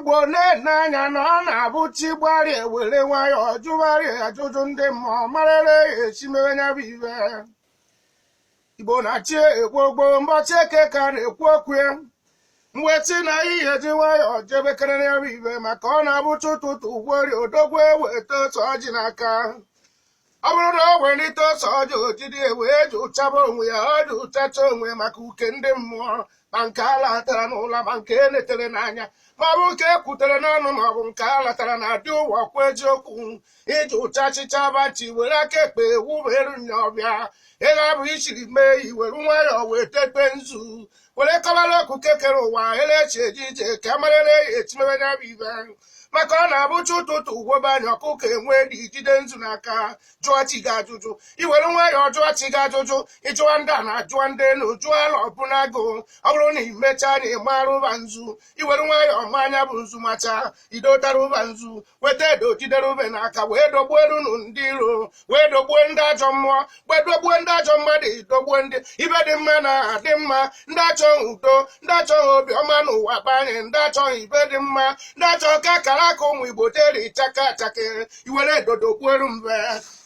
Igbo na-ene anya na ọ na-abụ chi gbarị ewere nwayọọ jụgharị ajụjụ ndị mmụọ marere ya esi mewe nya bụ ibe. Igbo na-achị egbo gboo mbọchị eke ka na-ekwu okwu ya mwetị na ihe ji nwayọọ jebekere ya bụ ibe maka ọ na-abụcha ụtụtụ ugwori odogwu eweta ose ọjị n'aka. Ọ bụrụ na o welite ose ọjị ojidi wee ji ụchaba onwe ya, ọ ji ụchacha onwe maka uke ndị mmụọ, ma nke a latara n'ụla, ma nke e netere n'anya, ma ọ bụ nke e kwutere n'ọnụ, ma ọ bụ nke a latara na adị ụwa kwa eziokwu. Iji ụcha chichaba nchi were aka ekpe wụberu nya ọbịa ego abụ isiri mee, iwere nwayọọ wee tekpe nzu were kọbara okuke kere ụwa elechi eje ije ka amarere ya etimewe ya bụ ibe, maka ọ na-abụcha ụtụtụ ugwobe anya ọkụkọ enwe dị ijide nzu n'aka jụọ chi gị ajụjụ, iwere nwayọọ jụọ chi gị ajụjụ, ịjụwa ndị a na-ajụọ ndị elu, jụọ ala ọbụna agụ. Ọ bụrụ na imechaa na ịmara ụba nzu, iwere nwayọọ ma anya bụ nzu macha idotara ụba nzu, weta edo jidere ube n'aka wee dọgbuo unu ndị iro, wee dọgbuo ndị ajọ mmụọ, wee dọgbuo ndị ajọ mmadụ, dọgbuo ndị ibe dị mma na adị mma, ndị achọghị udo, ndị achọghị obiọma n'ụwa be anyị, ndị achọghị ibe dị mma, ndị achọghị ka akara aka ụmụ Igbo deri chaka achaka, iwere edodo gbuoru mbe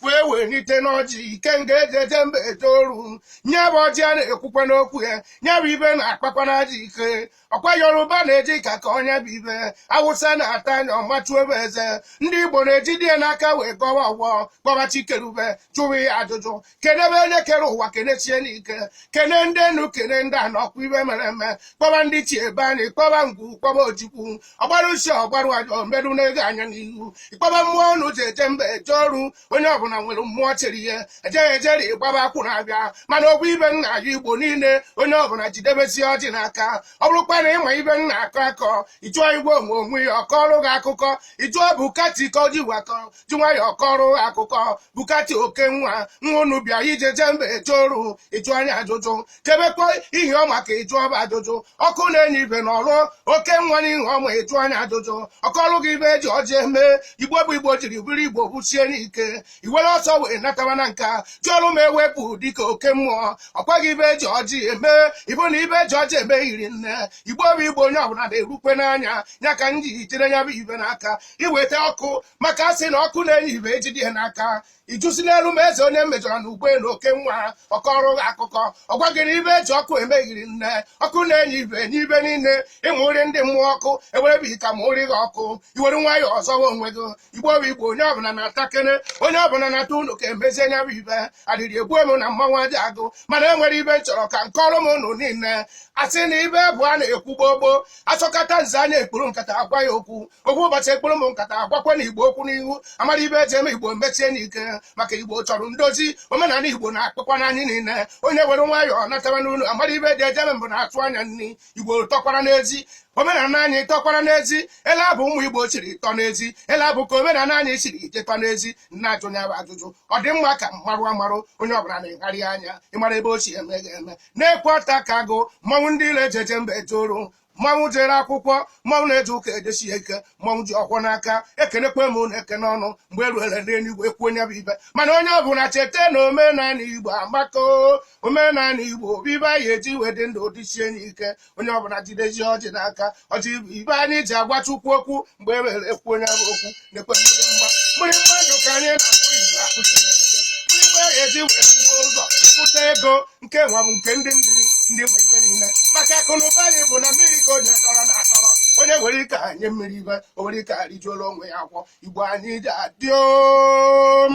wee welite n'ọjị ike nga eji eje mba eje oru nye bụ ọjị a na-ekwukwa n'okwu ya, nye bụ ibe na-akpakwa n'ajọ ike. Ọkwa Yoruba na-eji ka ka onye bụ ibe, Awụsa na-ata anya ọmachu ebe eze, ndị Igbo na-ejide ya n'aka wee gọwa ọgwọ kpọba Chikerube jụwa ya ajụjụ, kenebe onye kere ụwa, kenechie n'ike, kene ndị enu, kene ndị a n'ọkwa ibe mere eme, kpọba ndị chi ebe anyị, kpọba ngwu, kpọba ojikwu ọgbarụ usi ọgbarụ aja omerụ n'ego anya n'ihu, ịkpọba mmụọ unu ji eje mba eje ọrụ. Onye ọbụla nwere mmụọ chere ihe ejeghị ejere ịgbaba akwụ na-abịa, mana okwu ibe nna ya Igbo niile onye ọbụla jidebezie ọjị n'aka. Ọ bụrụkwa na ịma ibe nna akọ akọ, ịjụọ igwe onwe onwe ya ọkọrọ gị akụkọ, ịjụọ Bukati ka o ji wakọ ji nwayọọ kọrọ akụkọ Bukati oke nwa nwa unu bịa ije je mba eje ọrụ, ịjụ anya ajụjụ kebekwa ihe ọma ka ịjụ ọba ajụjụ ọkụ na-enye ibe n'ọrụ oke nwa n'ihe ọma, ịjụ anya ajụjụ ọkọrụ gị ibe eji ọjị eme. Igbo bụ Igbo jiri bụrụ Igbo bụsie n'ike, iwere ọsọ wee nataba na nka jụọrụ m ewepụ dịka oke mmụọ ọkwa gị ibe eji ọjị eme, ịbụ na ibe eji ọjị eme yiri nne. Igbo bụ Igbo, onye ọbụla na-erukwe n'anya ya ka m ji jide ya bụ ibe n'aka iweta ọkụ, maka asị na ọkụ na-enye ibe ejide ya n'aka. Ijusi n'elu ma eze onye mejọrọ na ụgbọelu oke nwa ọkọrọ gị akụkọ ọgwa gị na ibe eji ọkụ emeghiri nne, ọkụ na-enye ibe n'ibe niile, ịmụrị ndị mmụọ ọkụ ewerebighị ka mụrị gị ọkụ, iwere nwayọọ ọzọwa onwe gị. Igbo bụ Igbo, onye ọbụla na-atakene, onye ọbụla na-ata unu ka emezie nya bụ ibe adịrị egbu m na mmanwụ aja agụ. Mana enwere ibe m chọrọ ka nkọrọ m unu niile, asị na ibe bụ a na-ekwu gboo gboo achọkata nze anya ekpuru nkata agwa ya okwu okwu ụbọchị ekpuru m nkata agwakwa na Igbo okwu n'ihu amara ibe eji eme Igbo mechie n'ike, maka Igbo chọrọ ndozi omenala Igbo na-akpụkwa n'anyị niile. Onye were nwayọọ nataba n'unu amara ibe dị ejeme mbụ na-atụ anya nni Igbo tọkwara n'ezi, omenala anyị tọkwara n'ezi, ele abụ ụmụ Igbo chiri tọ n'ezi, ele abụ ka omenala anyị chiri jetọ n'ezi. Nna ajụ ya bụ ajụjụ ọ dị mma ka mmarụ amarụ onye ọbụla na-egharị anya ịmara ebe o si eme ga-eme na-ekwe ọta ka agụ mmanwụ ndị ile ejeje mba eje oru, mmanwụ jere akwụkwọ, mmanwụ na-eje ụka ejesi ike, mmanwụ ji ọkwọ n'aka, ekenekwe m na ekene ọnụ mgbe eruere n'eluigwe ekwu onye bụ ibe. Mana onye ọbụla cheta na omenala Igbo amaka, omenala Igbo bụ ibe anyị eji wee dị ndụ dịsie n'ike. Onye ọbụla jidezi ọjị n'aka, ọjị bụ ibe anyị ji agwa Chukwu okwu mgbe e were ekwu onye bụ okwu na-ekwe mgbịrịmgba mgbịrịmgba ndụ ka anyị na-akụrụ Igbo akụsiri ike, mgbịrịmgba eji wee kwuo ụzọ pụta ego nke nwa bụ nke ndị mmiri ndị nwe ibe niile, maka akụ na ụba anyị bụ na mmiri ka onye dọrọ na-atọrọ, onye nwere ike anye mmiri ibe o nwere ike arijuola onwe ya akwọ. Igbo anyị ji adị om.